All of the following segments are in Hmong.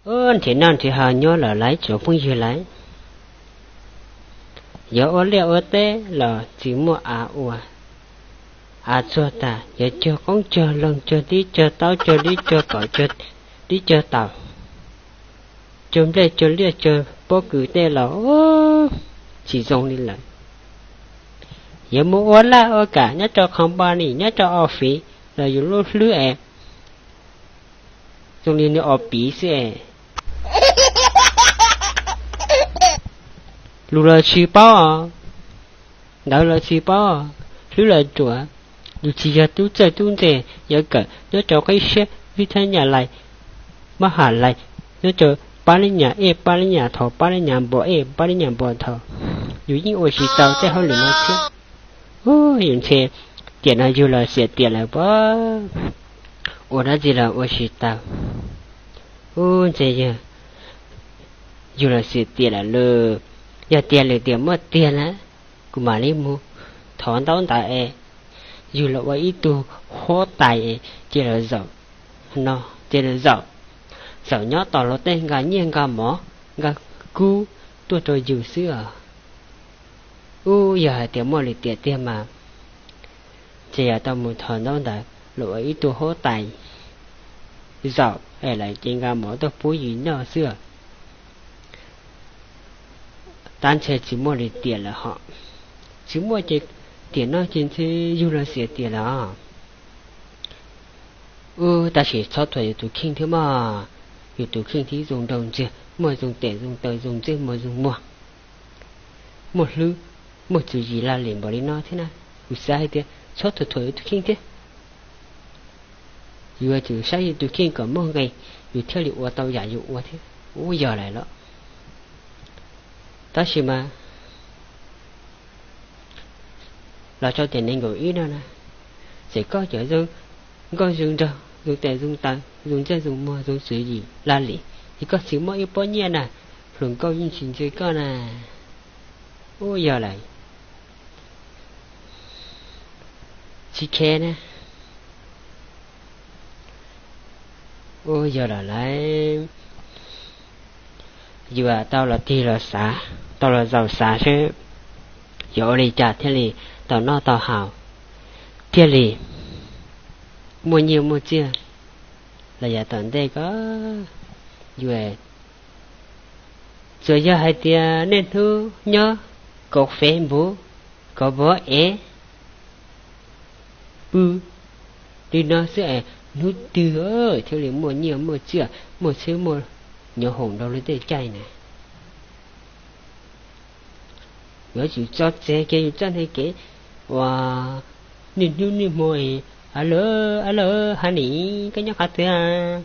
Nrhiav noj nrhiav haus nyob lawm lawv tsoom phooj ywg lawv. Yuav ua liaj ua teb los tsis muaj av ua, av txuag tas yuav cog qoob cog loo, cog dib cog taub, cog dib cog kaum, cog dib cog taum, cog nplej cog liaj cog pob kws tej los tsis zoo li lawm. Yuav mus ua laj ua kam nyob rau qhov npa nim nyob rau office los yus lub hlwb es zoo li nws o piv xwb es. Lus los tsis paub, ntawv los tsis paub, hlwb los ruam, yus tsis yog tub txawj tub ntse, yuav kawm nyob rau qib siab vib thab nyaj lais, mab ham lais, nyob rau pab lib nyam ej pab lib nyam thaum pab lib nyam npau ej pab lib nyam npau thaum, yus yeej ua tsis tau tej hauj lwm no thiab. Yus ntshe tiam no yug los xiam tiam lawm pob, ua dab tsi los ua tsis tau. Ub, ntshe yug los xiam tiam lawm lauj. Yog tiag lwm tiam muaj tiag na, kuv mam li mus thov ntaub ntawv es yug los ua ib tug huab tais es cia los zaum no, cia los zaum, zaum nyob tos luag tej nqa nyiaj nqa mov nqa kub tuaj rau yus xwb os. Ub, yog hais tias muaj lwm tiam tiag mas ntshe yuav tau mus thov ntaub ntawv los ua ib tug huab tais zaum es lawv ces nqa mov tuaj pub yus noj xwb os. Tab ntshe tsis muaj lwm tiam lawm hos. Tsis muaj ces tiam no ces ntshe yug los xiam tiam lawm os. Ub, tab sis txhob thuam yus tus kheej thiab mog. Yus tus kheej thiab zoo nraug ntxiag, muaj zoo tes zoo taw, zoo ntsej muag zoo muag, muaj hlwb, muaj tswv yim laj lim npaum li no thiab na. Kuv xav hais tias txhob thuam thuam yus tus kheej thiab. Yuav tsum saib yus tus kheej kom muaj nqis, yus thiaj li ua tau yam yus ua thiab. Ub, yog lawm los. Tab sis mas los rau tiam nees nkaum ib no na, txawm koj cov zoo nkauj zoo nraug, zoo tes zoo taw, zoo ntsej zoo muag, zoo tswv yim laj lim, es koj tsis muaj ib pob nyiaj na, hluas nkauj yeej tsis ntse koj na. Ub, yog lawm. Tsis khe na. Ub, yog lawm lauj. Yuav tau los tig los xav, tau los zaum xav seb yuav ua li cas thiaj li tau noj tau haus, thiaj li muaj nyiaj muaj txiaj los yav tom ntej ko. Yuav, tsuas yog hais tias niaj hnub nyob kov Facebook, kov pov ev, pw li no xwb es hnub twg thiaj li muaj nyiaj muaj txiaj, muaj txhiab muaj nyob hoom nrog luag tej caij na. Yuav tsum tso tsev kiag yus txoj hau kev uas niaj hnub niaj hmo, a lawm, a lawm, Hav Nim, koj nyob qhov twg?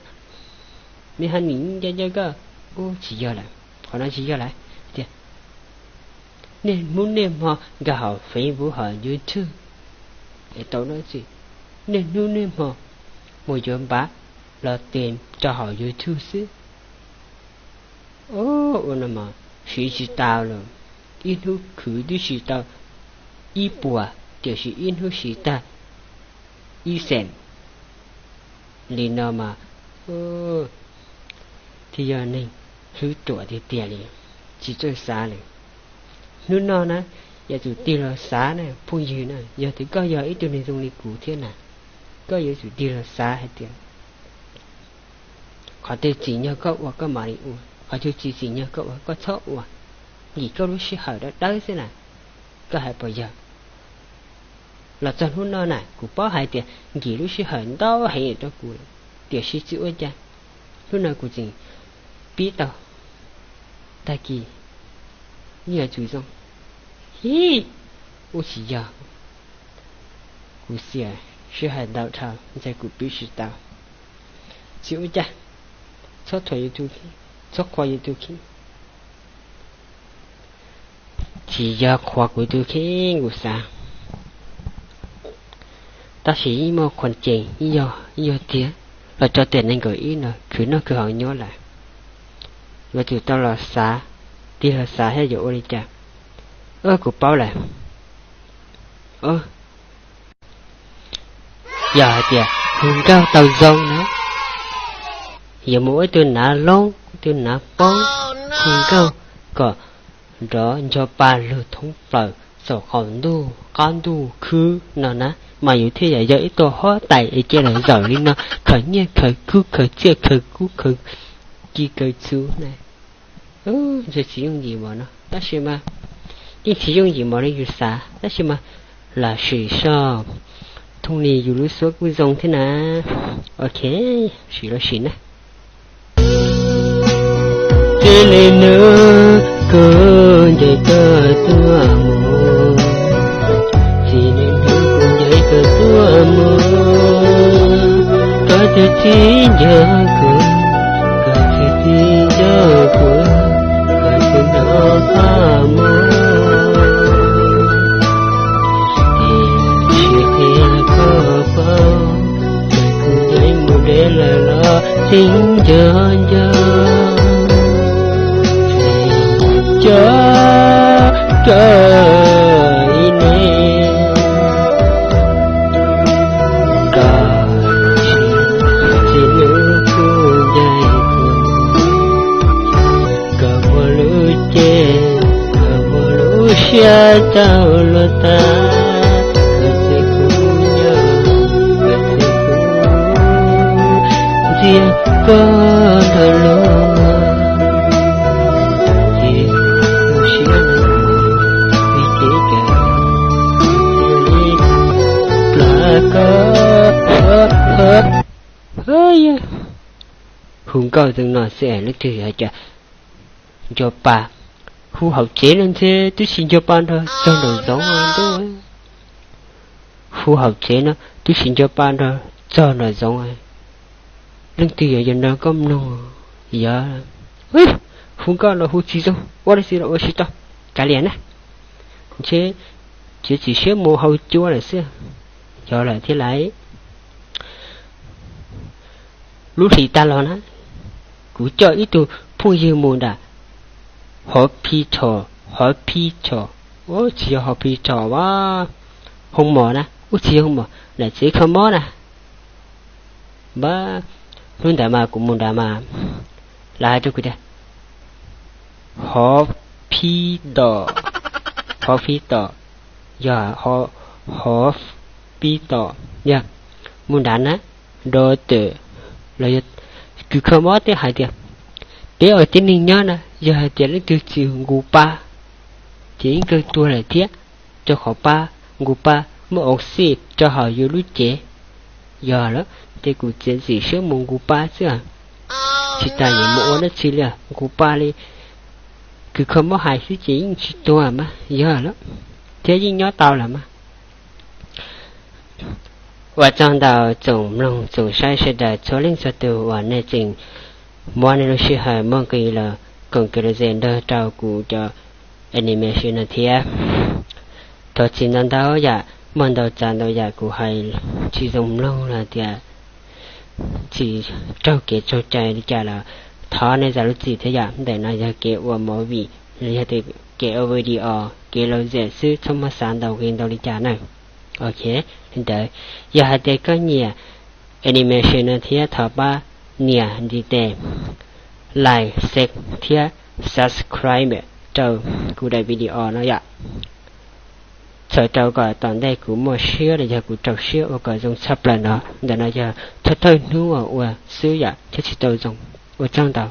Me Hav Nim, nco nco koj. Ub, tsis yog lawm, qhov no tsis yog lawm tiag. Niaj hnub niaj hmo nkag hauv Facebook hauv YouTube es tau dab tsi? Niaj hnub niaj hmo mus yuav npav los tes rau hauv YouTube xwb. Ua no mas siv tsis tau lawm, ib hnub khwv twb siv tau ib puas, tiam sis ib hnub siv tag ib xees li no mas thiaj yog neeg hlwb ruam tiag tiag li, tsis txawj xav li. Hnub no na, yuav tsum tig los xav na phooj ywg na, yog tias koj yog ib tug neeg zoo li kuv thiab na, koj yuav tsum tig los xav hais tias qhov twg tsim nyog koj ua koj mam li ua, qhov twg tsis tsim nyog koj ua koj txhob ua, nkim koj lub sij hawm dawb dawb xwb na. Koj hais puas yog? Los txog hnub no na kuv paub hais tias nkim lub sij hawm ntau heev rau kuv lawm, tiam sis tsis ua cas, hnub no kuv tseem pib tau, tag kis yeej yuav tsum zoo. Hib, ub tsis yog, kuv xiam sij hawm ntau dhau ntshe kuv pib tsis tau. Tsis ua cas, txhob thuam yus tus kheej, txhob qhuas yus tus kheej. Tsis yog qhuas kuv tus kheej kuv xav, tab sis yeej muaj qhuas cees, yeej yog tiag, los tso tiam nees nkaum ib no khwv noj khwv haus nyob lawm, yuav tsum tau los xav, tig los xav thiab yuav ua li cas. Kuv paub lawm. Yog hais tias hu nkauj tau zoo na, yuav mus ua ib tug nav loob tus nav paub hu nkauj kom nrov nco pa lug thoob plaws saum qaum ntuj qab ntuj khwb no na, mas yus thiaj yog yog ib tug huab tais es cia lawv zawm li no khaws nyiaj khaws kub khaws txiaj khaws kub khaws ci khaws txhu na. Ntshe tsis yooj yim npaum no tab sis mas yeej tsis yooj yim npaum li yus xav tab sis mas lam sim soj, thooj li yus lub suab kuj zoo thiab na. Ok, sim los sim na. Tsis li hnub kuv ncaim koj tuaj mus, tsis li hnub kuv ncaim koj tuaj mus, koj twb tsis nco kuv, koj twb tsis nco kuv, koj twb nrog pab mus. Tiam sis qhia koj paub, txawm kuv ncaim mus deb lawm los tseem nco nco. Tseem nco koj ib leeg, koj tsis hlub kuv ncaim kuv, koj muaj lub cev, koj muaj lub siab rau luag tag, koj txhawj kuv nyob, koj txhawj kuv ntxias koj nrog luag, ces kuv siab ntev vim kev cai cia li plam koj. Hu nkauj zoo no xwb leej twg hais tias nco pa, hu hauv tsev no ntshe twb tsis nco pa nrog txog nraum zoov ntuj. Hu hauv tsev no twb tsis nco pa nrog txog nraum zoov. Leej twg yuav yuav nrog koj mloog, yog hu nkauj los hu tsis zoo, ua dab tsi los ua tsis tau, kav liam na. Ntshe txiav txim siab mus hau cua lawm xwb, yog lawm thiab lauj. Lub hlis tag los na, kuv coj ib tug phooj ywg mus nram hov phi tho, hov phi tho, tsis yog hov phi tho as, hoo mos na, ub tsis yog hoo mos, nram tsev kho mob na. Npab, hnub ntawd mas kuv mus nrad mas lawv hais rau kuv tias hov phi tom, hov phi tom, yog hov phi tom, yog mus nrad na, doctor los yog kws kho mob thiaj hais tias peb ua tib neeg nyob na, yog hais tias leej twg tsis nqus pa ces yeej kawg tuag lawm thiab, rau qhov pa, nqus pa muaj oxygen rau hauv yus lub cev. Yog lawm ces kuv txiav txim siab mus nqus pa xwb, tsis tas yuav mus ua dab tsi li, nqus pa li kws kho mob hais xwb ces yeej tsis tuag mas yog lawm, thiab yeej nyob tau lawm mas. Ua tsaug ntau tsoom mloog tsoom saib sawv daws txhua leej txhua tus uas nej tseem muab nej lub sij hawm muaj nqis los koom kev lom zem nrog rau kuv cov animation no thiab. Thov txim ntau ntau yam, muaj ntau tsav ntau yam kuv hais tsis zoo mloog los tias tsis raug kev txaus cai li cas los thov nej zam lub txim thiab yom. Ntawm no yog kev ua movie, yog kev ua video, kev lom zem xwb, txhob muab xav ntau nqi ntau li cas na. Ok, li ntawd, yog hais tias koj nyiam animation no thiab thov pab nias ntiv tes like, share thiab subscribe rau kuv daim video no yom. Txhawm rau kom tom ntej kuv muaj siab los yog kuv rau siab ua kom zoo tshaj plaws no. Ntawm no yog thawj thawj hnub uas ua xwb yom, thiab tsis tau zoo. Ua tsaug ntau.